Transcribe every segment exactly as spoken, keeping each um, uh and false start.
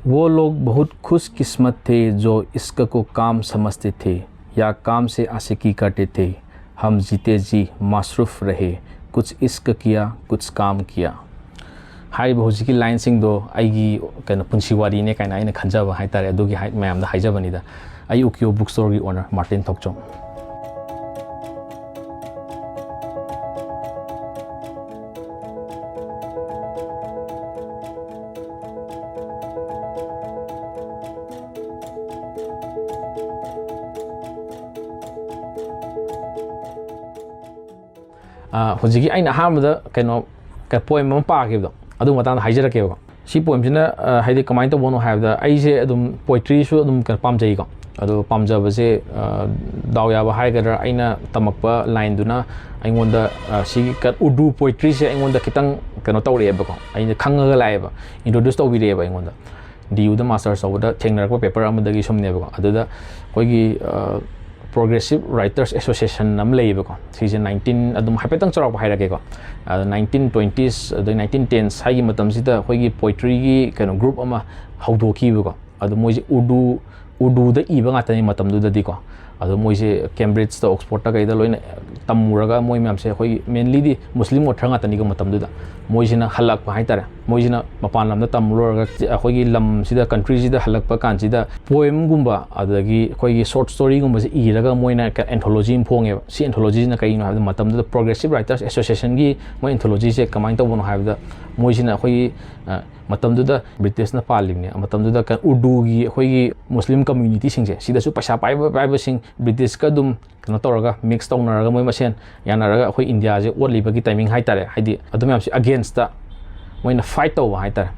वो लोग बहुत खुशकिस्मत थे जो इश्क को काम समझते थे, या काम से आशिकी करते थे। हम जीते जी मसरूफ रहे, कुछ इश्क किया, कुछ काम किया꯫ ꯍꯥꯏꯔꯤꯕ ꯍꯧꯖꯤꯛꯀꯤ ꯂꯥꯏꯟꯁꯤꯡꯗꯣ ꯑꯩꯒꯤ ꯀꯩꯅꯣ ꯄꯨꯟꯁꯤ ꯋꯥꯔꯤꯅꯦ ꯀꯥꯏꯅ ꯑꯩꯅ ꯈꯟꯖꯕ ꯍꯥꯏꯇꯥꯔꯦ, ꯑꯗꯨꯒꯤ ꯍꯥꯏ ꯃꯌꯥꯝꯗ ꯍꯥꯏꯖꯕꯅꯤꯗ꯫ ꯑꯩ ꯎꯀꯤꯌꯣ ꯕꯨꯛ ꯁ꯭ꯇꯣꯔꯒꯤ ꯑꯣꯅꯔ ꯃꯥꯔꯇꯤꯟ ꯊꯣꯛꯆꯣꯝ꯫ ꯑ, ꯍꯧꯖꯤꯛꯀꯤ ꯑꯩꯅ ꯑꯍꯥꯟꯕꯗ ꯀꯩꯅꯣ, ꯀ-, ꯄꯣꯏꯝ ꯑꯃ ꯄꯥꯈꯤꯕꯗꯣ, ꯑꯗꯨ ꯃꯇꯥꯡꯗ ꯍꯥꯏꯖꯔꯛꯀꯦꯕꯀꯣ꯫ ꯁꯤ ꯄꯣꯏꯝꯁꯤꯅ, ꯑ, ꯍꯥꯏꯗꯤ ꯀꯃꯥꯏꯅ ꯇꯧꯕꯅꯣ ꯍꯥꯏꯕꯗ, ꯑꯩꯁꯦ ꯑꯗꯨꯝ ꯄꯣꯏꯇ꯭ꯔꯤꯁꯨ ꯑꯗꯨꯝ ꯀꯩꯅꯣ ꯄꯥꯝꯖꯩꯀꯣ꯫ ꯑꯗꯣ ꯄꯥꯝꯖꯕꯁꯦ, ꯑ, ꯗꯥꯎ ꯌꯥꯕ ꯍꯥꯏꯒꯗ꯭ꯔꯥ, ꯑꯩꯅ ꯇꯝꯃꯛꯄ ꯂꯥꯏꯟꯗꯨꯅ ꯑꯩꯉꯣꯟꯗ, ꯑ, ꯁꯤꯒꯤ ꯀ-, ꯎꯔꯗꯨ ꯄꯣꯏꯇ꯭ꯔꯤꯁꯦ ꯑꯩꯉꯣꯟꯗ ꯈꯤꯇꯪ ꯀꯩꯅꯣ ꯇꯧꯔꯛꯑꯦꯕꯀꯣ, ꯑꯩꯅ ꯈꯪꯉꯒ ꯂꯥꯛꯑꯦꯕ, ꯏꯟꯇ꯭ꯔꯣꯗ꯭ꯌꯨꯁ ꯇꯧꯕꯤꯔꯛꯑꯦꯕ ꯑꯩꯉꯣꯟꯗ꯫ ꯗꯤ ꯌꯨꯗ ꯃꯥꯁꯇꯔꯁ ꯇꯧꯕꯗ ꯊꯦꯡꯅꯔꯛꯄ ꯄꯦꯄꯔ ꯑꯃꯗꯒꯤ ꯁꯨꯝꯅꯦꯕꯀꯣ꯫ ꯑꯗꯨꯗ ꯑꯩꯈꯣꯏꯒꯤ, ꯑ, Progressive Writers Association ꯑꯃ ꯂꯩꯌꯦꯕꯀꯣ꯫ ꯁꯤꯁꯦ ꯅꯥꯏꯟꯇꯤꯟ, ꯑꯗꯨꯝ ꯍꯥꯏꯐꯦꯠꯇꯪ ꯆꯥꯎꯔꯥꯛꯄ ꯍꯥꯏꯔꯛꯀꯦꯀꯣ꯫ ꯑꯗ ꯅꯥꯏꯟꯇꯤꯟ ꯇ꯭ꯋꯦꯟꯇꯤꯁ, ꯑꯗꯩ ꯅꯥꯏꯟꯇꯤꯟ ꯇꯦꯟꯁ ꯍꯥꯏꯒꯤ ꯃꯇꯝꯁꯤꯗ ꯑꯩꯈꯣꯏꯒꯤ ꯄꯣꯏꯇ꯭ꯔꯤꯒꯤ ꯀꯩꯅꯣ ꯒ꯭ꯔꯨꯞ ꯑꯃ ꯍꯧꯗꯣꯛꯈꯤꯕꯀꯣ꯫ ꯑꯗꯣ ꯃꯣꯏꯁꯦ ꯎꯔꯗꯨ, ꯎꯔꯗꯨꯗ ꯏꯕ ꯉꯥꯛꯇꯅꯤ ꯃꯇꯝꯗꯨꯗꯗꯤꯀꯣ꯫ ꯑꯗꯣ ꯃꯣꯏꯁꯦ ꯀꯦꯝꯕ꯭ꯔꯤꯖꯇ, ꯑꯣꯛꯁꯐꯣꯔꯗꯇ ꯀꯩꯗ ꯂꯣꯏꯅ ꯇꯝꯃꯨꯔꯒ, ꯃꯣꯏ ꯃꯌꯥꯝꯁꯦ ꯑꯩꯈꯣꯏꯒꯤ mainlyꯗꯤ ꯃꯨꯁꯂꯤꯝ ꯑꯣꯊꯔ ꯉꯥꯛꯇꯅꯤꯀꯣ ꯃꯇꯝꯗꯨꯗ꯫ ꯃꯣꯏꯁꯤꯅ ꯍꯜꯂꯛꯄ ꯍꯥꯏꯇꯥꯔꯦ, ꯃꯣꯏꯁꯤꯅ ꯃꯄꯥꯟ ꯂꯝꯗ ꯇꯝꯂꯨꯔꯒ ꯑꯩꯈꯣꯏꯒꯤ ꯂꯝꯁꯤꯗ, ꯀꯟꯇ꯭ꯔꯤꯁꯤꯗ ꯍꯜꯂꯛꯄ ꯀꯥꯟꯁꯤꯗ ꯄꯣꯏꯝꯒꯨꯝꯕ, ꯑꯗꯒꯤ ꯑꯩꯈꯣꯏꯒꯤ ꯁꯣꯔꯠ ꯁ꯭ꯇꯣꯔꯤꯒꯨꯝꯕꯁꯦ ꯏꯔꯒ ꯃꯣꯏꯅ ꯑꯦꯟꯊꯣꯂꯣꯖꯤ ꯑꯃ ꯐꯣꯡꯉꯦꯕ꯫ ꯁꯤ ꯑꯦꯟꯊꯣꯂꯣꯖꯤꯁꯤꯅ ꯀꯩꯅꯣ ꯍꯥꯏꯕꯗ, ꯃꯇꯝꯗꯨꯗ Progressive Writers Associationꯒꯤ ꯃꯣꯏ ꯑꯦꯟꯊꯣꯂꯣꯖꯤꯁꯦ ꯀꯃꯥꯏꯅ ꯇꯧꯕꯅꯣ ꯍꯥꯏꯕꯗ, ꯃꯣꯏꯁꯤꯅ ꯑꯩꯈꯣꯏꯒꯤ, ꯑ, ꯃꯇꯝꯗꯨꯗ ꯕ꯭ꯔꯤꯇꯤꯁꯅ ꯄꯥꯜꯂꯤꯕꯅꯦ, ꯃꯇꯝꯗꯨꯗ ꯀ-, ꯎꯔꯗꯨꯒꯤ ꯑꯩꯈꯣꯏꯒꯤ ꯃꯨꯁꯂꯤꯝ ꯀꯝꯃ꯭ꯌꯨꯅꯤꯇꯤꯁꯤꯡꯁꯦ, ꯁꯤꯗꯁꯨ ꯄꯩꯁꯥ ꯄꯥꯏꯕ ꯄꯥꯏꯕꯁꯤꯡ ꯕ꯭ꯔꯤꯇꯤꯁꯀ ꯑꯗꯨꯝ ꯀꯩꯅꯣ ꯇꯧꯔꯒ, ꯃꯤꯛꯁ ꯇꯧꯅꯔꯒ, ꯃꯣꯏ ꯃꯁꯦꯟ ꯌꯥꯅꯔꯒ ꯑꯩꯈꯣꯏ ꯏꯟꯗꯤꯌꯥꯁꯦ ꯑꯣꯠꯂꯤꯕꯒꯤ ꯇꯥꯏꯃꯤꯡ ꯍꯥꯏꯇꯥꯔꯦ꯫ ꯍꯥꯏꯗꯤ ꯑꯗꯨ ꯃꯌꯥꯝꯁꯦ ꯑꯒꯦꯟꯁꯇ ꯃꯣꯏꯅ ꯐꯥꯏꯠ ꯇꯧꯕ ꯍꯥꯏꯇꯥꯔꯦ꯫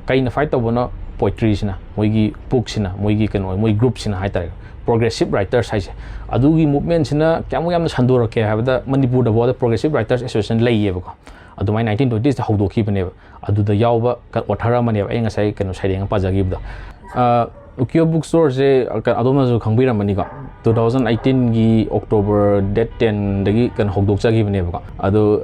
ꯀꯩꯅ ꯐꯥꯏꯠ ꯇꯧꯕꯅꯣ? ꯄꯣꯏꯇ꯭ꯔꯤꯁꯤꯅ, ꯃꯣꯏꯒꯤ ꯕꯨꯛꯁꯤꯅ, ꯃꯣꯏꯒꯤ ꯀꯩꯅꯣ, ꯃꯣꯏ ꯒ꯭ꯔꯨꯞꯁꯤꯅ ꯍꯥꯏꯇꯥꯔꯦ, Progressive Writers ꯍꯥꯏꯁꯦ꯫ ꯑꯗꯨꯒꯤ ꯃꯨꯞꯃꯦꯟꯁꯤꯅ ꯀꯌꯥꯃꯨꯛ ꯌꯥꯝꯅ ꯁꯟꯗꯣꯔꯛꯀꯦ ꯍꯥꯏꯕꯗ, ꯃꯅꯤꯄꯨꯔꯗꯐꯥꯎꯗ Progressive Writers Association ꯂꯩꯌꯦꯕꯀꯣ꯫ ꯑꯗꯨꯃꯥꯏꯅ ꯅꯥꯏꯟꯇꯤꯟ ꯇ꯭ꯋꯦꯟꯇꯤꯁꯇ ꯍꯧꯗꯣꯛꯈꯤꯕꯅꯦꯕ꯫ ꯑꯗꯨꯗ ꯌꯥꯎꯕ ꯀ-, ꯑꯣꯊꯔ ꯑꯃꯅꯦꯕ ꯑꯩ ꯉꯁꯥꯏ ꯀꯩꯅꯣ ꯁꯩꯔꯦꯡ ꯑꯃ ꯄꯥꯖꯈꯤꯕꯗꯣ꯫ ꯑ, Ukiyo Book Storeꯁꯦ ꯑꯗꯣꯝꯅꯁꯨ ꯈꯪꯕꯤꯔꯝꯃꯅꯤꯀꯣ, two thousand eighteenꯒꯤ October date tenꯗꯒꯤ ꯀꯩꯅꯣ ꯍꯧꯗꯣꯛꯆꯈꯤꯕꯅꯦꯕꯀꯣ꯫ ꯑꯗꯣ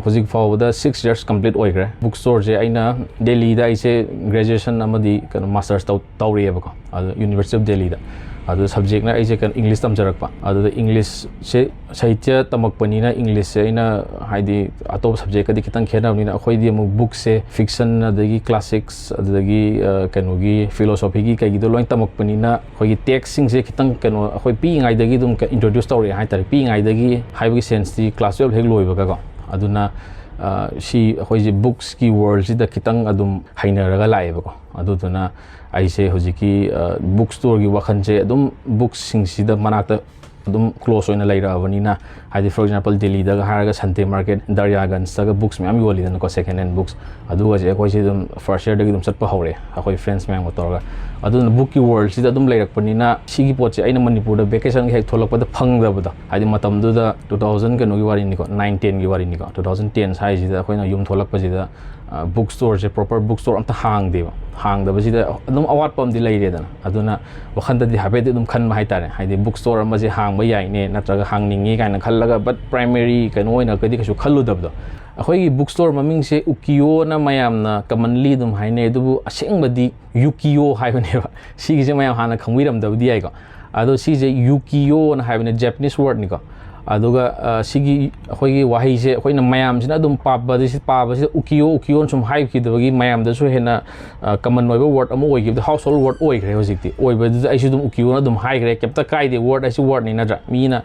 ꯍꯧꯖꯤꯛ ꯐꯥꯎꯕꯗ six years complete ꯑꯣꯏꯈ꯭ꯔꯦ꯫ Book Storeꯁꯦ ꯑꯩꯅ ꯗꯦꯜꯂꯤꯗ ꯑꯩꯁꯦ graduation ꯑꯃꯗꯤ ꯀꯩꯅꯣ master's ꯇꯧ ꯇꯧꯔꯛꯑꯦꯕꯀꯣ, ꯑꯗꯣ University of Delhiꯗ꯫ ꯑꯗꯨ subjectꯅ ꯑꯩꯁꯦ ꯀꯩꯅꯣ English ꯇꯝꯖꯔꯛꯄ꯫ ꯑꯗꯨꯗ Englishꯁꯦ, ꯁꯥꯍꯤꯇ꯭ꯌ ꯇꯝꯃꯛꯄꯅꯤꯅ Englishꯁꯦ ꯑꯩꯅ, ꯍꯥꯏꯗꯤ, ꯑꯇꯣꯞꯄ subjectꯀꯗꯤ ꯈꯤꯇꯪ ꯈꯦꯠꯅꯕꯅꯤꯅ, ꯑꯩꯈꯣꯏꯗꯤ ꯑꯃꯨꯛ bookꯁꯦ fiction, ꯑꯗꯒꯤ classics, ꯑꯗꯨꯗꯒꯤ ꯀꯩꯅꯣꯒꯤ philosophyꯒꯤ ꯀꯩꯒꯤꯗꯣ ꯂꯣꯏ ꯇꯝꯃꯛꯄꯅꯤꯅ, ꯑꯩꯈꯣꯏꯒꯤ textꯁꯤꯡꯁꯦ ꯈꯤꯇꯪ ꯀꯩꯅꯣ, ꯑꯩꯈꯣꯏ ꯄꯤꯛꯏꯉꯩꯗꯒꯤ ꯑꯗꯨꯝ introduce ꯇꯧꯔꯛꯑꯦ ꯍꯥꯏꯇꯥꯔꯦ꯫ ꯄꯤꯛꯏꯉꯩꯗꯒꯤ ꯍꯥꯏꯕꯒꯤ senseꯇꯤ class twelve ꯍꯦꯛ ꯂꯣꯏꯕꯒꯀꯣ꯫ ꯑꯗꯨꯅ ꯁꯤ ꯑꯩꯈꯣꯏꯁꯦ bookꯁꯀꯤ worldꯁꯤꯗ ꯈꯤꯇꯪ ꯑꯗꯨꯝ ꯍꯩꯅꯔꯒ ꯂꯥꯛꯑꯦꯕꯀꯣ꯫ ꯑꯗꯨꯗꯨꯅ ꯑꯩꯁꯦ ꯍꯧꯖꯤꯛꯀꯤ book storeꯒꯤ ꯋꯥꯈꯜꯁꯦ ꯑꯗꯨꯝ booksꯁꯤꯡꯁꯤꯗ ꯃꯅꯥꯛꯇ ꯑꯗꯨꯝ close ꯑꯣꯏꯅ ꯂꯩꯔꯛꯑꯕꯅꯤꯅ, ꯍꯥꯏꯗꯤ, for example, ꯗꯦꯜꯂꯤꯗꯒ ꯍꯥꯏꯔꯒ Sunday Market, Daryaganjꯇꯒ books ꯃꯌꯥꯝ ꯌꯣꯜꯂꯤꯗꯅꯀꯣ, second hand books꯫ ꯑꯗꯨꯒꯁꯦ ꯑꯩꯈꯣꯏꯁꯦ ꯑꯗꯨꯝ first yearꯗꯒꯤ ꯑꯗꯨꯝ ꯆꯠꯄ ꯍꯧꯔꯦ, ꯑꯩꯈꯣꯏ friends ꯃꯌꯥꯝꯒ ꯇꯧꯔꯒ꯫ ꯑꯗꯨꯅ bookꯀꯤ worldꯁꯤꯗ ꯑꯗꯨꯝ ꯂꯩꯔꯛꯄꯅꯤꯅ, ꯁꯤꯒꯤ ꯄꯣꯠꯁꯦ ꯑꯩꯅ ꯃꯅꯤꯄꯨꯔꯗ vacationꯒ ꯍꯦꯛ ꯊꯣꯛꯂꯛꯄꯗ ꯐꯪꯗꯕꯗꯣ, ꯍꯥꯏꯗꯤ, ꯃꯇꯝꯗꯨꯗ two thousand ꯀꯩꯅꯣꯒꯤ ꯋꯥꯔꯤꯅꯤꯀꯣ, nine tenꯒꯤ ꯋꯥꯔꯤꯅꯤꯀꯣ, two thousand ten ꯁ꯭ꯋꯥꯏꯁꯤꯗ ꯑꯩꯈꯣꯏꯅ ꯌꯨꯝ ꯊꯣꯛꯂꯛꯄꯁꯤꯗ book storeꯁꯦ, proper book store ꯑꯝꯇ ꯍꯥꯡꯗꯦꯕ꯫ ꯍꯥꯡꯗꯕꯁꯤꯗ ꯑꯗꯨꯝ ꯑꯋꯥꯠꯄ ꯑꯃꯗꯤ ꯂꯩꯔꯦꯗꯅ꯫ ꯑꯗꯨꯅ ꯋꯥꯈꯟꯗꯗꯤ ꯍꯥꯏꯐꯦꯠꯇꯤ ꯑꯗꯨꯝ ꯈꯟꯕ ꯍꯥꯏꯇꯥꯔꯦ, ꯍꯥꯏꯗꯤ, book store ꯑꯃꯁꯦ ꯍꯥꯡꯕ ꯌꯥꯏꯅꯦ, ꯅꯠꯇ꯭ꯔꯒ ꯍꯥꯡꯅꯤꯡꯉꯤ ꯀꯥꯏꯅ ꯈꯜꯂꯒ, but primary ꯀꯩꯅꯣ ꯑꯣꯏꯅꯒꯗꯤ ꯀꯩꯁꯨ ꯈꯜꯂꯨꯗꯕꯗꯣ꯫ ꯑꯩꯈꯣꯏꯒꯤ book store ꯃꯃꯤꯡꯁꯦ Ukiyo-ꯅ ꯃꯌꯥꯝꯅ commonly ꯑꯗꯨꯝ ꯍꯥꯏꯅꯩ, ꯑꯗꯨꯕꯨ ꯑꯁꯦꯡꯕꯗꯤ Ukiyo ꯍꯥꯏꯕꯅꯦꯕ꯫ ꯁꯤꯒꯤꯁꯦ ꯃꯌꯥꯝ ꯍꯥꯟꯅ ꯈꯪꯕꯤꯔꯝꯗꯕꯗꯤ ꯌꯥꯏꯀꯣ꯫ ꯑꯗꯣ ꯁꯤꯁꯦ Ukiyo-ꯅ ꯍꯥꯏꯕꯅꯦ, Japanese wordꯅꯤꯀꯣ꯫ ꯑꯗꯨꯒ ꯁꯤꯒꯤ ꯑꯩꯈꯣꯏꯒꯤ ꯋꯥꯍꯩꯁꯦ ꯑꯩꯈꯣꯏꯅ ꯃꯌꯥꯝꯁꯤꯅ ꯑꯗꯨꯝ ꯄꯥꯕꯗ, ꯄꯥꯕꯁꯤꯗ Ukiyo, Ukiyo-ꯅ ꯁꯨꯝ ꯍꯥꯏꯈꯤꯗꯕꯒꯤ ꯃꯌꯥꯝꯗꯁꯨ ꯍꯦꯟꯅ common ꯑꯣꯏꯕ word ꯑꯃ ꯑꯣꯏꯈꯤꯕꯗ, household word ꯑꯣꯏꯈ꯭ꯔꯦ ꯍꯧꯖꯤꯛꯇꯤ꯫ ꯑꯣꯏꯕꯗꯨꯗ ꯑꯩꯁꯨ ꯑꯗꯨꯝ Ukiyo-ꯅ ꯑꯗꯨꯝ ꯍꯥꯏꯈ꯭ꯔꯦ, ꯀꯩꯝꯇ ꯀꯥꯏꯗꯦ, word ꯍꯥꯏꯁꯤ wordꯅꯤ, ꯅꯠꯇ꯭ꯔꯥ? ꯃꯤꯅ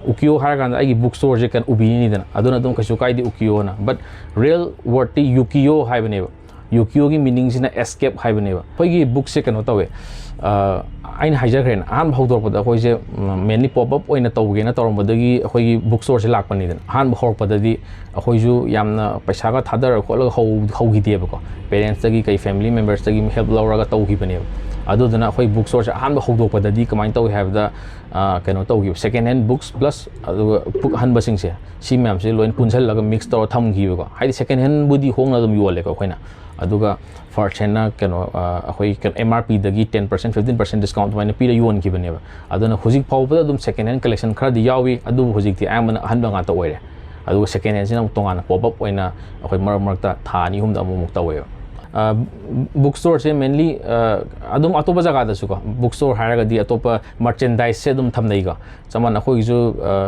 Ukiyo ꯍꯥꯏꯔꯀꯥꯟꯗ ꯑꯩꯒꯤ book storeꯁꯦ ꯀꯩꯅꯣ ꯎꯕꯤꯅꯤꯗꯅ, ꯑꯗꯨꯅ ꯑꯗꯨꯝ ꯀꯩꯁꯨ ꯀꯥꯏꯗꯦ Ukiyo-ꯅ꯫ But real wordꯇꯤ Ukiyo ꯍꯥꯏꯕꯅꯦꯕ꯫ Ukiyo-ꯒꯤ meaningꯁꯤꯅ escape ꯍꯥꯏꯕꯅꯦꯕ꯫ ꯑꯩꯈꯣꯏꯒꯤ bookꯁꯦ ꯀꯩꯅꯣ ꯇꯧꯋꯦ, ꯑꯩꯅ ꯍꯥꯏꯖꯈ꯭ꯔꯦꯅ, ꯑꯍꯥꯟꯕ ꯍꯧꯗꯣꯔꯛꯄꯗ ꯑꯩꯈꯣꯏꯁꯦ mainly pop up ꯑꯣꯏꯅ ꯇꯧꯒꯦꯅ ꯇꯧꯔꯝꯕꯗꯒꯤ ꯑꯩꯈꯣꯏꯒꯤ book storeꯁꯦ ꯂꯥꯛꯄꯅꯤꯗꯅ꯫ ꯑꯍꯥꯟꯕ ꯍꯧꯔꯛꯄꯗꯗꯤ ꯑꯩꯈꯣꯏꯁꯨ ꯌꯥꯝꯅ ꯄꯩꯁꯥꯒ ꯊꯥꯗꯔ ꯈꯣꯠꯂꯒ ꯍꯧ ꯍꯧꯈꯤꯗꯦꯕꯀꯣ꯫ Parentsꯇꯒꯤ, ꯀꯩ, family membersꯇꯒꯤ help ꯂꯧꯔꯒ ꯇꯧꯈꯤꯕꯅꯦꯕ꯫ ꯑꯗꯨꯗꯨꯅ ꯑꯩꯈꯣꯏ book storeꯁꯦ ꯑꯍꯥꯟꯕ ꯍꯧꯗꯣꯛꯄꯗꯗꯤ ꯀꯃꯥꯏꯅ ꯇꯧꯏ ꯍꯥꯏꯕꯗ, ꯀꯩꯅꯣ ꯇꯧꯈꯤꯕ, second hand books plus ꯑꯗꯨꯒ book ꯑꯍꯟꯕꯁꯤꯡꯁꯦ, ꯁꯤ ꯃꯌꯥꯝꯁꯦ ꯂꯣꯏꯅ ꯄꯨꯟꯁꯤꯜꯂꯒ mix ꯇꯧꯔ ꯊꯝꯈꯤꯕꯀꯣ꯫ ꯍꯥꯏꯗꯤ, second handꯕꯨꯗꯤ ꯍꯣꯡꯅ ꯑꯗꯨꯝ ꯌꯣꯜꯂꯦꯀꯣ ꯑꯩꯈꯣꯏꯅ, ꯑꯗꯨꯒ first handꯅ ꯀꯩꯅꯣ ꯑꯩꯈꯣꯏ ꯑꯦꯝ ꯑꯥꯔ ꯄꯤꯗꯒꯤ ten percent fifteen percent discount ꯑꯗꯨꯃꯥꯏꯅ ꯄꯤꯔ ꯌꯣꯟꯈꯤꯕꯅꯦꯕ꯫ ꯑꯗꯨꯅ ꯍꯧꯖꯤꯛ ꯐꯥꯎꯕꯗ ꯑꯗꯨꯝ second hand collection ꯈꯔꯗꯤ ꯌꯥꯎꯏ, ꯑꯗꯨꯕꯨ ꯍꯧꯖꯤꯛꯇꯤ ꯑꯌꯥꯝꯕꯅ ꯑꯍꯟꯕ ꯉꯥꯛꯇ ꯑꯣꯏꯔꯦ꯫ ꯑꯗꯨꯒ second handꯁꯤꯅ ꯑꯃꯨꯛ ꯇꯣꯉꯥꯟꯅ pop up ꯑꯣꯏꯅ ꯑꯩꯈꯣꯏ ꯃꯔꯛ ꯃꯔꯛꯇ ꯊꯥ ꯑꯅꯤ ꯑꯍꯨꯝꯗ ꯑꯃꯨꯛ ꯑꯃꯨꯛ ꯇꯧꯋꯦꯕ꯫ ꯕꯨꯛ ꯁ꯭ꯇꯣꯔꯁꯦ mainly ꯑꯗꯨꯝ ꯑꯇꯣꯞꯄ ꯖꯒꯥꯗꯁꯨꯀꯣ, ꯕꯨꯛ ꯁ꯭ꯇꯣꯔ ꯍꯥꯏꯔꯒꯗꯤ ꯑꯇꯣꯞꯄ merchandiseꯁꯦ ꯑꯗꯨꯝ ꯊꯝꯅꯩꯀꯣ꯫ ꯆꯞ ꯃꯥꯟꯅ ꯑꯩꯈꯣꯏꯒꯤꯁꯨ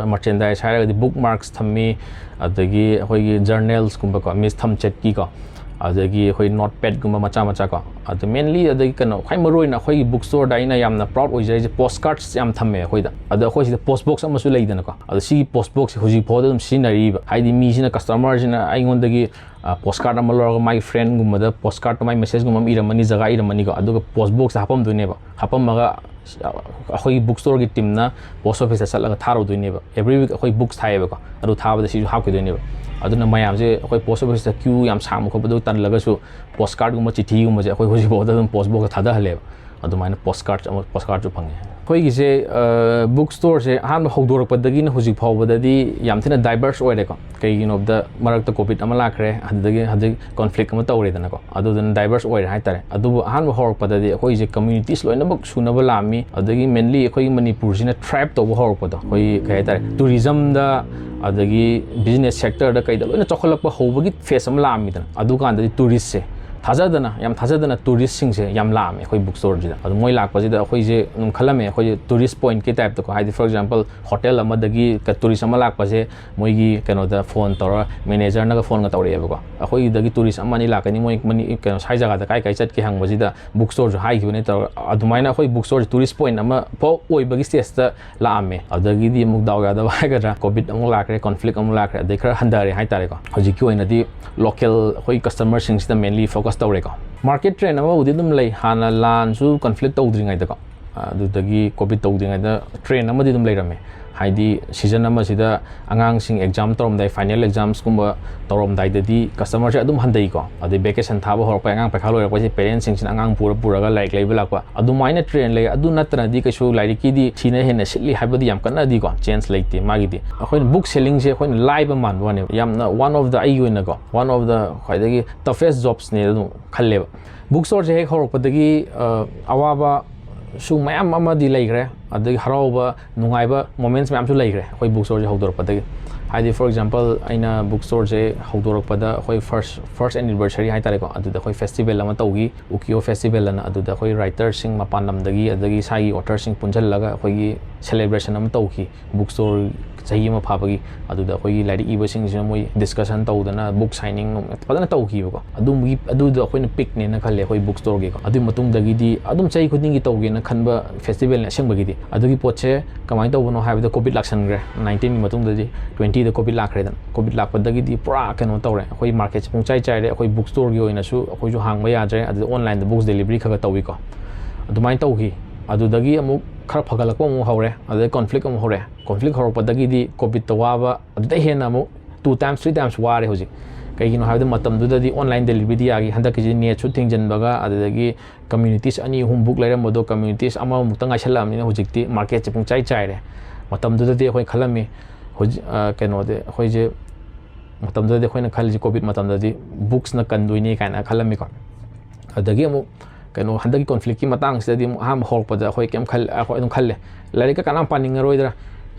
merchandise ꯍꯥꯏꯔꯒꯗꯤ bookmarks ꯊꯝꯃꯤ, ꯑꯗꯒꯤ ꯑꯩꯈꯣꯏꯒꯤ journalsꯀꯨꯝꯕꯀꯣ, ꯃꯤꯁ ꯊꯝꯆꯦꯠꯀꯤꯀꯣ, ꯑꯗꯒꯤ ꯑꯩꯈꯣꯏ notepadꯀꯨꯝꯕ ꯃꯆꯥ ꯃꯆꯥ ꯀꯣ꯫ ꯑꯗꯨ mainly ꯑꯗꯒꯤ ꯀꯩꯅꯣ ꯈ꯭ꯋꯥꯏ ꯃꯔꯨ ꯑꯣꯏꯅ ꯑꯩꯈꯣꯏꯒꯤ ꯕꯨꯛ ꯁ꯭ꯇꯣꯔꯗ ꯑꯩꯅ ꯌꯥꯝꯅ proud ꯑꯣꯏꯖꯔꯤꯁꯦ postcards ꯌꯥꯝ ꯊꯝꯃꯦ ꯑꯩꯈꯣꯏꯗ꯫ ꯑꯗꯣ ꯑꯩꯈꯣꯏ ꯁꯤꯗ post box ꯑꯃꯁꯨ ꯂꯩꯗꯅꯀꯣ, ꯑꯗꯣ ꯁꯤꯒꯤ post boxꯁꯦ ꯍꯧꯖꯤꯛ ꯐꯥꯎꯗ ꯑꯗꯨꯝ ꯁꯤꯖꯤꯟꯅꯔꯤꯕ꯫ ꯍꯥꯏꯗꯤ ꯃꯤꯁꯤꯅ, customerꯁꯤꯅ ꯑꯩꯉꯣꯟꯗꯒꯤ postcard ꯑꯃ ꯂꯧꯔꯒ ꯃꯥꯒꯤ friendꯒꯨꯝꯕꯗ postcardꯇ ꯃꯥꯒꯤ messageꯒꯨꯝꯕ ꯑꯃ ꯏꯔꯝꯃꯅꯤ, ꯖꯒꯥ ꯏꯔꯝꯃꯅꯤꯀꯣ, ꯑꯗꯨꯒ post boxꯇ ꯍꯥꯞꯄꯝꯗꯣꯏꯅꯦꯕ꯫ ꯍꯥꯞꯄꯝꯃꯒ ꯑꯩꯈꯣꯏꯒꯤ ꯕꯨꯛ ꯁ꯭ꯇꯣꯔꯒꯤ ꯇꯤꯝꯅ post officeꯇ ꯆꯠꯂꯒ ꯊꯥꯔꯨꯗꯣꯏꯅꯦꯕ꯫ Every week ꯑꯩꯈꯣꯏ books ꯊꯥꯏꯌꯦꯕꯀꯣ, ꯑꯗꯨ ꯊꯥꯕꯗ ꯁꯤꯁꯨ ꯍꯥꯞꯈꯤꯗꯣꯏꯅꯦꯕ꯫ ꯑꯗꯨꯅ ꯃꯌꯥꯝꯁꯦ ꯑꯩꯈꯣꯏ post officeꯇ queue ꯌꯥꯝ ꯁꯥꯡꯕ ꯈꯣꯠꯄꯗꯣ ꯇꯜꯂꯒꯁꯨ postcardꯒꯨꯝꯕ ꯆꯤꯊꯤꯒꯨꯝꯕꯁꯦ ꯑꯩꯈꯣꯏ ꯍꯧꯖꯤꯛ ꯐꯥꯎꯗ ꯑꯗꯨꯝ post boxꯇ ꯊꯥꯗꯍꯜꯂꯦꯕ꯫ ꯑꯗꯨꯃꯥꯏꯅ postcard ꯑꯃ, postcardꯁꯨ ꯐꯪꯉꯦ꯫ ꯑꯩꯈꯣꯏꯒꯤꯁꯦ ꯕꯨꯛ ꯁ꯭ꯇꯣꯔꯁꯦ ꯑꯍꯥꯟꯕ ꯍꯧꯗꯣꯔꯛꯄꯗꯒꯤꯅ ꯍꯧꯖꯤꯛ ꯐꯥꯎꯕꯗꯗꯤ ꯌꯥꯝ ꯊꯤꯅ diverse ꯑꯣꯏꯔꯦꯀꯣ꯫ ꯀꯩꯒꯤꯅꯣ ꯍꯥꯏꯕꯗ ꯃꯔꯛꯇ COVID ꯑꯃ ꯂꯥꯛꯈ꯭ꯔꯦ, ꯑꯗꯨꯗꯒꯤ ꯍꯧꯖꯤꯛ conflict ꯑꯃ ꯇꯧꯔꯦꯗꯅꯀꯣ, ꯑꯗꯨꯗꯨꯅ diverse ꯑꯣꯏꯔꯦ ꯍꯥꯏꯇꯥꯔꯦ꯫ ꯑꯗꯨꯕꯨ ꯑꯍꯥꯟꯕ ꯍꯧꯔꯛꯄꯗꯗꯤ ꯑꯩꯈꯣꯏꯁꯦ communities ꯂꯣꯏꯅꯃꯛ ꯁꯨꯅꯕ ꯂꯥꯛꯑꯝꯃꯤ꯫ ꯑꯗꯒꯤ mainly ꯑꯩꯈꯣꯏꯒꯤ ꯃꯅꯤꯄꯨꯔꯁꯤꯅ thrive ꯇꯧꯕ ꯍꯧꯔꯛꯄꯗꯣ, ꯑꯩꯈꯣꯏꯒꯤ ꯀꯩ ꯍꯥꯏꯇꯥꯔꯦ, tourismꯗ ꯑꯗꯒꯤ business sectorꯗ ꯀꯩꯗ ꯂꯣꯏꯅ ꯆꯥꯎꯈꯠꯂꯛꯄ ꯍꯧꯕꯒꯤ phase ꯑꯃ ꯂꯥꯛꯑꯝꯃꯤꯗꯅ꯫ ꯑꯗꯨꯀꯥꯟꯗꯗꯤ touristꯁꯦ ꯊꯥꯖꯗꯅ, ꯌꯥꯝ ꯊꯥꯖꯗꯅ touristꯁꯤꯡꯁꯦ ꯌꯥꯝ ꯂꯥꯛꯑꯝꯃꯦ ꯑꯩꯈꯣꯏ ꯕꯨꯛ ꯁ꯭ꯇꯣꯔꯁꯤꯗ꯫ ꯑꯗꯣ ꯃꯣꯏ ꯂꯥꯛꯄꯁꯤꯗ ꯑꯩꯈꯣꯏꯁꯦ ꯑꯗꯨꯝ ꯈꯜꯂꯝꯃꯦ, ꯑꯩꯈꯣꯏꯁꯦ tourist pointꯀꯤ typeꯇꯀꯣ, ꯍꯥꯏꯗꯤ for example hotel ꯑꯃꯗꯒꯤ tourist ꯑꯃ ꯂꯥꯛꯄꯁꯦ ꯃꯣꯏꯒꯤ ꯀꯩꯅꯣꯗ phone ꯇꯧꯔꯒ managerꯅꯒ phoneꯒ ꯇꯧꯔꯛꯑꯦꯕꯀꯣ꯫ ꯑꯩꯈꯣꯏꯗꯒꯤ tourist ꯑꯃ ꯑꯅꯤ ꯂꯥꯛꯀꯅꯤ, ꯃꯣꯏ ꯃꯅꯤ-, ꯀꯩꯅꯣ, ꯁ꯭ꯋꯥꯏ ꯖꯒꯥꯗ ꯀꯥꯏ ꯀꯥꯏ ꯆꯠꯀꯦ ꯍꯪꯕꯁꯤꯗ ꯕꯨꯛ ꯁ꯭ꯇꯣꯔꯁꯨ ꯍꯥꯏꯈꯤꯕꯅꯦ ꯇꯧꯔꯒ, ꯑꯗꯨꯃꯥꯏꯅ ꯑꯩꯈꯣꯏ ꯕꯨꯛ ꯁ꯭ꯇꯣꯔꯁꯦ tourist point ꯑꯃ ꯐꯥꯎ ꯑꯣꯏꯕꯒꯤ stageꯇ ꯂꯥꯛꯑꯝꯃꯦ꯫ ꯑꯗꯨꯗꯒꯤꯗꯤ ꯑꯃꯨꯛ ꯗꯥꯎ ꯌꯥꯗꯕ ꯍꯥꯏꯒꯗ꯭ꯔꯥ, COVID ꯑꯃꯨꯛ ꯂꯥꯛꯈ꯭ꯔꯦ, conflict ꯑꯃꯨꯛ ꯂꯥꯛꯈ꯭ꯔꯦ, ꯑꯗꯩ ꯈꯔ ꯍꯟꯊꯔꯦ ꯍꯥꯏꯇꯥꯔꯦꯀꯣ꯫ ꯍꯧꯖꯤꯛꯀꯤ ꯑꯣꯏꯅꯗꯤ local ꯑꯩꯈꯣꯏ customerꯁꯤꯡꯁꯤꯗ mainly focus ꯇꯧꯔꯦꯀꯣ꯫ Market trend ꯑꯃꯕꯨꯗꯤ ꯑꯗꯨꯝ ꯂꯩ, ꯍꯥꯟꯅ ꯂꯥꯟꯁꯨ conflict ꯇꯧꯗ꯭ꯔꯤꯉꯩꯗꯀꯣ, ꯑꯗꯨꯗꯒꯤ COVID ꯇꯧꯗ꯭ꯔꯤꯉꯩꯗ trend ꯑꯃꯗꯤ ꯑꯗꯨꯝ ꯂꯩꯔꯝꯃꯦ꯫ ꯍꯥꯏꯗꯤ season ꯑꯃꯁꯤꯗ ꯑꯉꯥꯡꯁꯤꯡ exam ꯇꯧꯔꯝꯗꯥꯏ, final examsꯀꯨꯝꯕ ꯇꯧꯔꯝꯗꯥꯏꯗꯗꯤ customerꯁꯦ ꯑꯗꯨꯝ ꯍꯟꯊꯩꯀꯣ꯫ ꯑꯗꯩ vacation ꯊꯥꯕ ꯍꯧꯔꯛꯄ, ꯑꯉꯥꯡ ꯄꯩꯈꯥ ꯂꯣꯏꯔꯛꯄꯁꯦ parentsꯁꯤꯡꯁꯤꯅ ꯑꯉꯥꯡ ꯄꯨꯔ ꯄꯨꯔꯒ ꯂꯥꯏꯔꯤꯛ ꯂꯩꯕ ꯂꯥꯛꯄ, ꯑꯗꯨꯃꯥꯏꯅ trend ꯂꯩ꯫ ꯑꯗꯨ ꯅꯠꯇꯅꯗꯤ ꯀꯩꯁꯨ ꯂꯥꯏꯔꯤꯛꯀꯤꯗꯤ ꯁꯤꯅ ꯍꯦꯟꯅ ꯁꯤꯠꯂꯤ ꯍꯥꯏꯕꯗꯤ ꯌꯥꯝ ꯀꯟꯅꯗꯤꯀꯣ change ꯂꯩꯇꯦ꯫ ꯃꯥꯒꯤꯗꯤ ꯑꯩꯈꯣꯏꯅ book sellingꯁꯦ ꯑꯩꯈꯣꯏꯅ ꯂꯥꯏꯕ ꯃꯥꯟꯕ ꯋꯥꯅꯦꯕ, ꯌꯥꯝꯅ one of the, ꯑꯩꯒꯤ ꯑꯣꯏꯅꯀꯣ, one of the ꯈ꯭ꯋꯥꯏꯗꯒꯤ toughest jobsꯅꯦ ꯑꯗꯨꯝ ꯈꯜꯂꯦꯕ꯫ Bookstoreꯁꯦ ꯍꯦꯛ ꯍꯧꯔꯛꯄꯗꯒꯤ ꯑ, ꯑꯋꯥꯕꯁꯨ ꯃꯌꯥꯝ ꯑꯃꯗꯤ ꯂꯩꯈ꯭ꯔꯦ, ꯑꯗꯒꯤ ꯍꯔꯥꯎꯕ, ꯅꯨꯡꯉꯥꯏꯕ moments ꯃꯌꯥꯝꯁꯨ ꯂꯩꯈ꯭ꯔꯦ ꯑꯩꯈꯣꯏ bookstoreꯁꯦ ꯍꯧꯗꯣꯔꯛꯄꯗꯒꯤ꯫ ꯍꯥꯏꯗꯤ for example, ꯑꯩꯅ bookstoreꯁꯦ ꯍꯧꯗꯣꯔꯛꯄꯗ ꯑꯩꯈꯣꯏ first first anniversary ꯍꯥꯏꯇꯥꯔꯦꯀꯣ, ꯑꯗꯨꯗ ꯑꯩꯈꯣꯏ festival ꯑꯃ ꯇꯧꯈꯤ, Ukiyo Festival ꯑꯅ꯫ ꯑꯗꯨꯗ ꯑꯩꯈꯣꯏ writerꯁꯤꯡ ꯃꯄꯥꯟ ꯂꯝꯗꯒꯤ, ꯑꯗꯒꯤ ꯏꯁꯥꯒꯤ authorꯁꯤꯡ ꯄꯨꯟꯁꯤꯜꯂꯒ ꯑꯩꯈꯣꯏꯒꯤ celebration ꯑꯃ ꯇꯧꯈꯤ꯫ Bookstore ꯆꯍꯤ ꯑꯃ ꯐꯥꯕꯒꯤ, ꯑꯗꯨꯗ ꯑꯩꯈꯣꯏꯒꯤ ꯂꯥꯏꯔꯤꯛ ꯏꯕꯁꯤꯡꯁꯤꯅ ꯃꯣꯏ discussion ꯇꯧꯗꯅ book signing ꯅꯨꯡ ꯐꯖꯅ ꯇꯧꯈꯤꯕꯀꯣ꯫ ꯑꯗꯨꯝꯒꯤ, ꯑꯗꯨꯗꯣ ꯑꯩꯈꯣꯏꯅ peakꯅꯦꯅ ꯈꯜꯂꯦ ꯑꯩꯈꯣꯏ bookstoreꯒꯤꯀꯣ꯫ ꯑꯗꯨꯒꯤ ꯃꯇꯨꯡꯗꯒꯤꯗꯤ ꯑꯗꯨꯝ ꯆꯍꯤ ꯈꯨꯗꯤꯡꯒꯤ ꯇꯧꯒꯦꯅ ꯈꯟꯕ festivalꯅꯦ ꯑꯁꯦꯡꯕꯒꯤꯗꯤ꯫ ꯑꯗꯨꯒꯤ ꯄꯣꯠꯁꯦ ꯀꯃꯥꯏꯅ ꯇꯧꯕꯅꯣ ꯍꯥꯏꯕꯗ, covid ꯂꯥꯛꯁꯟꯈ꯭ꯔꯦ꯫ Nineteenꯒꯤ ꯃꯇꯨꯡꯗꯗꯤ twentyꯗ covid ꯂꯥꯛꯈ꯭ꯔꯦꯗꯅ꯫ Covid ꯂꯥꯛꯄꯗꯒꯤꯗꯤ ꯄꯨꯔꯥ ꯀꯩꯅꯣ ꯇꯧꯔꯦ, ꯑꯩꯈꯣꯏ marketꯁꯦ ꯄꯨꯡꯆꯥꯏ ꯆꯥꯏꯔꯦ꯫ ꯑꯩꯈꯣꯏ bookstoreꯒꯤ ꯑꯣꯏꯅꯁꯨ ꯑꯩꯈꯣꯏꯁꯨ ꯍꯥꯡꯕ ꯌꯥꯗ꯭ꯔꯦ, ꯑꯗꯨꯗ onlineꯗ books delivery ꯈꯔ ꯈꯔ ꯇꯧꯋꯤꯀꯣ꯫ ꯑꯗꯨꯃꯥꯏꯅ ꯇꯧꯈꯤ꯫ ꯑꯗꯨꯗꯒꯤ ꯑꯃꯨꯛ ꯈꯔ ꯐꯒꯠꯂꯛꯄ ꯑꯃꯨꯛ ꯍꯧꯔꯦ, ꯑꯗꯨꯗꯩ conflict ꯑꯃꯨꯛ ꯍꯧꯔꯦ꯫ Conflict ꯍꯧꯔꯛꯄꯗꯒꯤꯗꯤ covidꯇ ꯋꯥꯕ ꯑꯗꯨꯗꯩ ꯍꯦꯟꯅ ꯑꯃꯨꯛ two times, three times ꯋꯥꯔꯦ ꯍꯧꯖꯤꯛ꯫ ꯀꯩꯒꯤꯅꯣ ꯍꯥꯏꯕꯗ ꯃꯇꯝꯗꯨꯗꯗꯤ online deliveryꯗꯤ ꯌꯥꯈꯤ, ꯍꯟꯗꯛꯀꯤꯁꯤ netꯁꯨ ꯊꯤꯡꯖꯤꯟꯕꯒ, ꯑꯗꯨꯗꯒꯤ communities ꯑꯅꯤ ꯑꯍꯨꯝ book ꯂꯩꯔꯝꯕꯗꯣ communities ꯑꯃꯃꯨꯛꯇ ꯉꯥꯏꯁꯜꯂꯛꯑꯕꯅꯤꯅ ꯍꯧꯖꯤꯛꯇꯤ marketꯁꯦ ꯄꯨꯡꯆꯥꯏ ꯆꯥꯏꯔꯦ꯫ ꯃꯇꯝꯗꯨꯗꯗꯤ ꯑꯩꯈꯣꯏ ꯈꯜꯂꯝꯃꯤ, ꯍꯧꯖꯤꯛ, ꯑ, ꯀꯩꯅꯣꯗꯤ ꯑꯩꯈꯣꯏꯁꯦ, ꯃꯇꯝꯗꯨꯗꯗꯤ ꯑꯩꯈꯣꯏꯅ ꯈꯜꯂꯤꯁꯦ covid ꯃꯇꯝꯗꯗꯤ booksꯅ ꯀꯟꯗꯣꯏꯅꯤ ꯀꯥꯏꯅ ꯈꯜꯂꯝꯃꯤꯀꯣ꯫ ꯑꯗꯒꯤ ꯑꯃꯨꯛ ꯀꯩꯅꯣ, ꯍꯟꯗꯛꯀꯤ conflictꯀꯤ ꯃꯇꯥꯡꯁꯤꯗꯗꯤ ꯑꯃꯨꯛ ꯑꯍꯥꯟꯕ ꯍꯧꯔꯛꯄꯗ ꯑꯩꯈꯣꯏ ꯀꯩꯝ ꯈꯜ-, ꯑꯩꯈꯣꯏ ꯑꯗꯨꯝ ꯈꯜꯂꯦ, ꯂꯥꯏꯔꯤꯛꯀ ꯀꯅꯥꯝ ꯄꯥꯅꯤꯡꯉꯔꯣꯏꯗ꯭ꯔꯥ,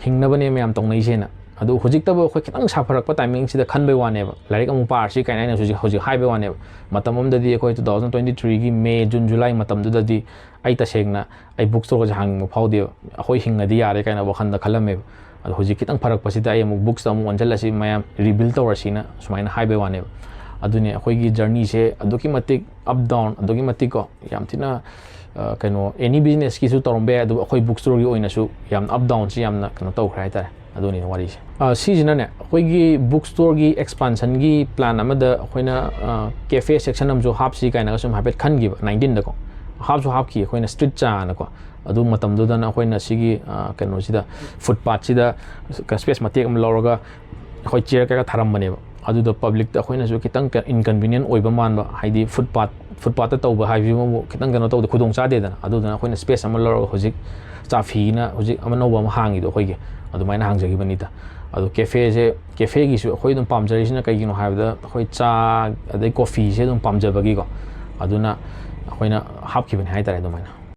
ꯍꯤꯡꯅꯕꯅꯦ ꯃꯌꯥꯝ ꯇꯧꯅꯩꯁꯦꯅ꯫ ꯑꯗꯨ ꯍꯧꯖꯤꯛꯇꯕꯨ ꯑꯩꯈꯣꯏ ꯈꯤꯇꯪ ꯁꯥꯐꯔꯛꯄ timingꯁꯤꯗ ꯈꯟꯕꯩ ꯋꯥꯅꯦꯕ, ꯂꯥꯏꯔꯤꯛ ꯑꯃꯨꯛ ꯄꯥꯔꯁꯤ ꯀꯥꯏꯅ ꯑꯩꯅ ꯍꯧꯖꯤꯛ, ꯍꯧꯖꯤꯛ ꯍꯥꯏꯕꯩ ꯋꯥꯅꯦꯕ꯫ ꯃꯇꯝ ꯑꯃꯗꯗꯤ ꯑꯩꯈꯣꯏ two thousand twenty threeꯒꯤ May, June, July ꯃꯇꯝꯗꯨꯗꯗꯤ ꯑꯩ ꯇꯁꯦꯡꯅ ꯑꯩ bookstoreꯒꯁꯦ ꯍꯥꯡꯅꯤꯡꯕ ꯐꯥꯎꯗꯦꯕ꯫ ꯑꯩꯈꯣꯏ ꯍꯤꯡꯉꯗꯤ ꯌꯥꯔꯦ ꯀꯥꯏꯅ ꯋꯥꯈꯜꯗ ꯈꯜꯂꯝꯃꯦꯕ꯫ ꯑꯗꯣ ꯍꯧꯖꯤꯛ ꯈꯤꯇꯪ ꯐꯔꯛꯄꯁꯤꯗ ꯑꯩ ꯑꯃꯨꯛ booksꯇ ꯑꯃꯨꯛ ꯑꯣꯟꯁꯤꯜꯂꯁꯤ, ꯃꯌꯥꯝ rebuild ꯇꯧꯔꯁꯤꯅ ꯁꯨꯃꯥꯏꯅ ꯍꯥꯏꯕꯩ ꯋꯥꯅꯦꯕ꯫ ꯑꯗꯨꯅꯦ ꯑꯩꯈꯣꯏꯒꯤ journeyꯁꯦ ꯑꯗꯨꯛꯀꯤ ꯃꯇꯤꯛ up down, ꯑꯗꯨꯛꯀꯤ ꯃꯇꯤꯛꯀꯣ, ꯌꯥꯝ ꯊꯤꯅ, ꯑ, ꯀꯩꯅꯣ, any businessꯀꯤꯁꯨ ꯇꯧꯔꯝꯕ ꯌꯥꯏ, ꯑꯗꯨꯕꯨ ꯑꯩꯈꯣꯏ bookstoreꯒꯤ ꯑꯣꯏꯅꯁꯨ ꯌꯥꯝꯅ up downꯁꯤ ꯌꯥꯝꯅ ꯀꯩꯅꯣ ꯇꯧꯈ꯭ꯔꯦ ꯍꯥꯏꯇꯥꯔꯦ꯫ ꯑꯗꯨꯅꯤꯅꯦ ꯋꯥꯔꯤꯁꯦ꯫ ꯑ, ꯁꯤꯁꯤꯅꯅꯦ, ꯑꯩꯈꯣꯏꯒꯤ bookstoreꯒꯤ expansionꯒꯤ plan ꯑꯃꯗ ꯑꯩꯈꯣꯏꯅ, ꯑ, cafe section ꯑꯃꯁꯨ ꯍꯥꯞꯁꯤ ꯀꯥꯏꯅꯒ ꯁꯨꯝ ꯍꯥꯏꯐꯦꯠ ꯈꯟꯈꯤꯕ nineteenꯗꯀꯣ꯫ ꯍꯥꯞꯁꯨ ꯍꯥꯞꯈꯤ ꯑꯩꯈꯣꯏꯅ ꯁ꯭ꯇ꯭ꯔꯤꯠ ꯆꯥꯅꯀꯣ꯫ ꯑꯗꯨ ꯃꯇꯝꯗꯨꯗꯅ ꯑꯩꯈꯣꯏꯅ ꯁꯤꯒꯤ, ꯑ, ꯀꯩꯅꯣꯁꯤꯗ, ꯐꯨꯠꯄꯥꯠꯁꯤꯗ ꯁ꯭ꯄꯦꯁ ꯃꯇꯦꯛ ꯑꯃ ꯂꯧꯔꯒ ꯑꯩꯈꯣꯏ ꯆꯤꯌꯔ ꯀꯩꯀꯥ ꯊꯥꯔꯝꯕꯅꯦꯕ꯫ ꯑꯗꯨꯗ ꯄꯕ꯭ꯂꯤꯛꯇ ꯑꯩꯈꯣꯏꯅꯁꯨ ꯈꯤꯇꯪ ꯏꯟꯀꯟꯚꯤꯅꯤꯌꯦꯟ ꯑꯣꯏꯕ ꯃꯥꯟꯕ, ꯍꯥꯏꯗꯤ ꯐꯨꯠꯄꯥꯠ, ꯐꯨꯠꯄꯥꯠꯇ ꯇꯧꯕ ꯍꯥꯏꯕꯁꯤꯃꯕꯨ ꯈꯤꯇꯪ ꯀꯩꯅꯣ ꯇꯧꯗꯦ, ꯈꯨꯗꯣꯡ ꯆꯥꯗꯦꯗꯅ꯫ ꯑꯗꯨꯗꯨꯅ ꯑꯩꯈꯣꯏꯅ ꯁ꯭ꯄꯦꯁ ꯑꯃ ꯂꯧꯔꯒ ꯍꯧꯖꯤꯛ ꯆꯥꯐꯤꯅ ꯍꯧꯖꯤꯛ ꯑꯃ ꯑꯅꯧꯕ ꯑꯃ ꯍꯥꯡꯉꯤꯗꯣ ꯑꯩꯈꯣꯏꯒꯤ, ꯑꯗꯨꯃꯥꯏꯅ ꯍꯥꯡꯖꯈꯤꯕꯅꯤꯗ꯫ ꯑꯗꯣ ꯀꯦꯐꯦꯁꯦ, ꯀꯦꯐꯦꯒꯤꯁꯨ ꯑꯩꯈꯣꯏ ꯑꯗꯨꯝ ꯄꯥꯝꯖꯔꯤꯁꯤꯅ ꯀꯩꯒꯤꯅꯣ ꯍꯥꯏꯕꯗ ꯑꯩꯈꯣꯏ ꯆꯥ ꯑꯗꯩ ꯀꯣꯐꯤꯁꯦ ꯑꯗꯨꯝ ꯄꯥꯝꯖꯕꯒꯤꯀꯣ, ꯑꯗꯨꯅ ꯑꯩꯈꯣꯏꯅ ꯍꯥꯞꯈꯤꯕꯅꯤ ꯍꯥꯏꯇꯥꯔꯦ ꯑꯗꯨꯃꯥꯏꯅ꯫